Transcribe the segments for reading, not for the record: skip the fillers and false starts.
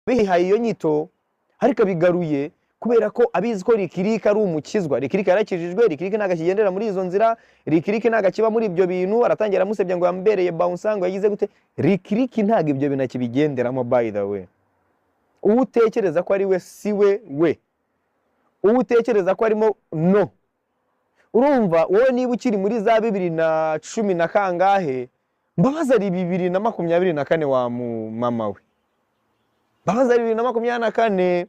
Bihaye iyo nyito, ariko abigaruye kubera ko abizi ko Rikiriki ari umukizwa. Rikiriki yarakijijwe. Rikiriki ntabwo akigendera muri izo nzira. Rikiriki ntabwo akiba muri ibyo bintu. Aratangira amusebya ngo yambereye bouncer, ngo yagize gute. Rikiriki ntabwo ibyo bintu akibigenderamo. By the way, uwo utekereza ko ari we si we. We uwo utekereza ko arimo, no urumva wowe niba ukiri muri za 2010 na kangahe, Mbabazi ari 2024. Wa mu mama we, Mbabazi ari 2024.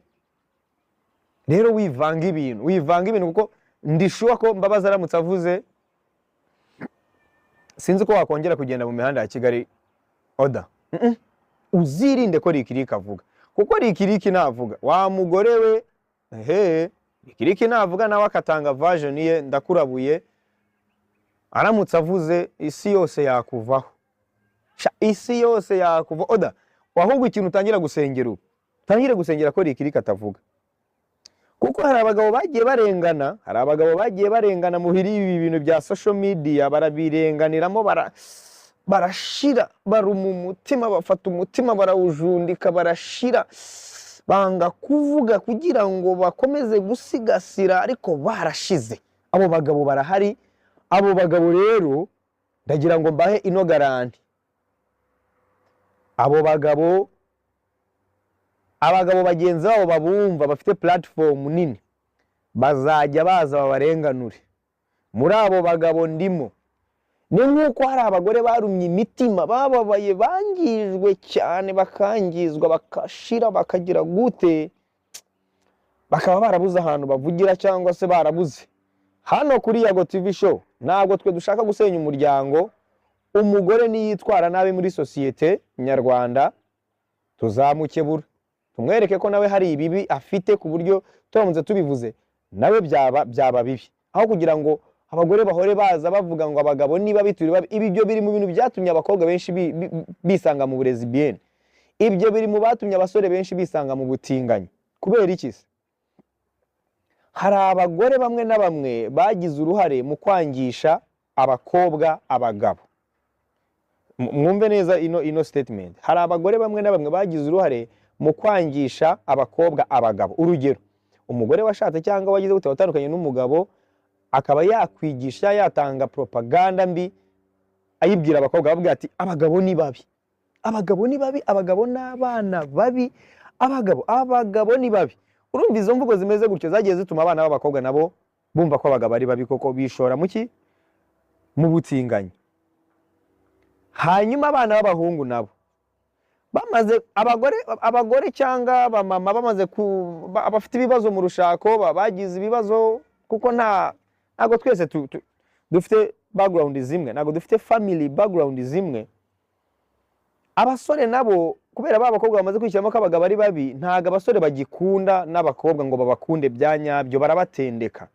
Rero wivanga ibintu, wivanga ibintu, kuko ndi sure ko Mbabazi aramutse avuze, sinzi ko wakongera kugenda mu mihanda ya Kigali. Oda, Uzirinde ko Rikiriki avuga, kuko Rikiriki navuga, wa mugore we, he, Rikiriki navuga nawe akatanga version ye, ndakurabuye, aramutse avuze isi yose yakuvaho. Sha, isi yose yakuva. Oda, ahubwo ikintu utangira gusengera ubu, utangire gusengera ko Rikiriki atavuga, kuko hari abagabo bagiye barengana, hari abagabo bagiye barengana muri ibi bintu bya social media, barabirenganiramo, barashira, baruma umutima, bafata umutima barawujundika, barashira, banga kuvuga kugira ngo bakomeze gusigasira, ariko barashize. Abo bagabo barahari. Abo bagabo rero ndagira ngo mbahe ino garantie. Abo bagabo, abagabo bagenzi babo babumva bafite platform nini bazajya baza babarenganure. Muri abo bagabo ndimo. Ni nk'uko hari abagore barumye imitima, bababaye, bangijwe cyane, bakangizwa, bakashira, bakagira gute, bakaba barabuze ahantu bavugira cyangwa se barabuze. Hano kuri Yago TV Show ntabwo twe dushaka gusenya umuryango. Umugore niyitwara nabi muri sosiyete nyarwanda tuzamukebura, tumwereke ko nawe hari ibibi afite, ku buryo turamutse tubivuze nawe byaba bibi, aho kugira ngo abagore bahore baza bavuga ngo abagabo niba bituri babi. Ibi byo biri mu bintu byatumye abakobwa benshi bisanga mu burezi bien. Ibyo biri mu batumye abasore benshi bisanga mu butinganyi. Kubera iki se? Hari abagore bamwe na bamwe bagize uruhare mu kwangisha abakobwa abagabo. Mwumve neza ino statement. Hari abagore bamwe na bamwe bagize uruhare mu kwangisha abakobwa abagabo. Urugero, umugore washatse cyangwa wagize gute, watandukanye n'umugabo, akaba yakwigisha, yatanga propaganda mbi, ayibwira abakobwa, ababwira ati: "Abagabo ni babi, abagabo ni babi, abagabo ni abana babi, abagabo ni babi." Urumva izo mvugo zimeze gutyo zagiye zituma abana b'abakobwa nabo bumva ko abagabo ari babi koko, bishora mu ki? Mu butinganyi. Hanyuma abana b'abahungu nabo bamaze, abagore cyangwa abamama bamaze abafite ibibazo mu rushako, bagize ibibazo, kuko ntabwo twese dufite background zimwe, ntabwo dufite family background zimwe. Abasore nabo, kubera ba bakobwa bamaze kwishyiramo ko abagabo ari babi, ntabwo abasore bagikunda n'abakobwa ngo babakunde bya nyabyo, barabatendeka.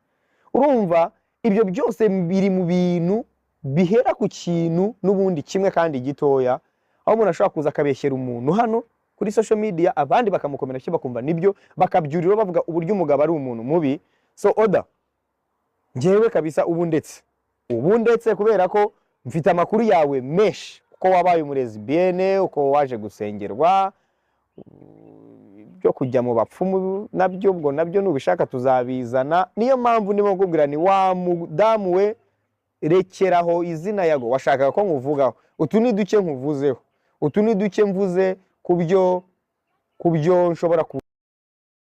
Urumva ibyo byose biri mu bintu bihera ku kintu n'ubundi kimwe kandi gitoya, aho umuntu ashobora kuza akabeshyera umuntu hano kuri social media, abandi bakamukomera cyo bakumva nibyo, bakabyurira bavuga uburyo umugabo ari umuntu mubi. So oda, njyewe kabisa ubu ndetse kubera ko mfite amakuru yawe menshi, uko wabaye umulesbienne, uko waje gusengerwa, byo kujya mu bapfumu nabyo, ubwo nabyo nubishaka tuzabizana. Niyo mpamvu ndimo kukubwira ni wa mudamu we, rekeraho izina Yago washakaga ko nkuvugaho. Utu ni duke nkuvuzeho, utu ni duke mvuze ku byo nshobora ku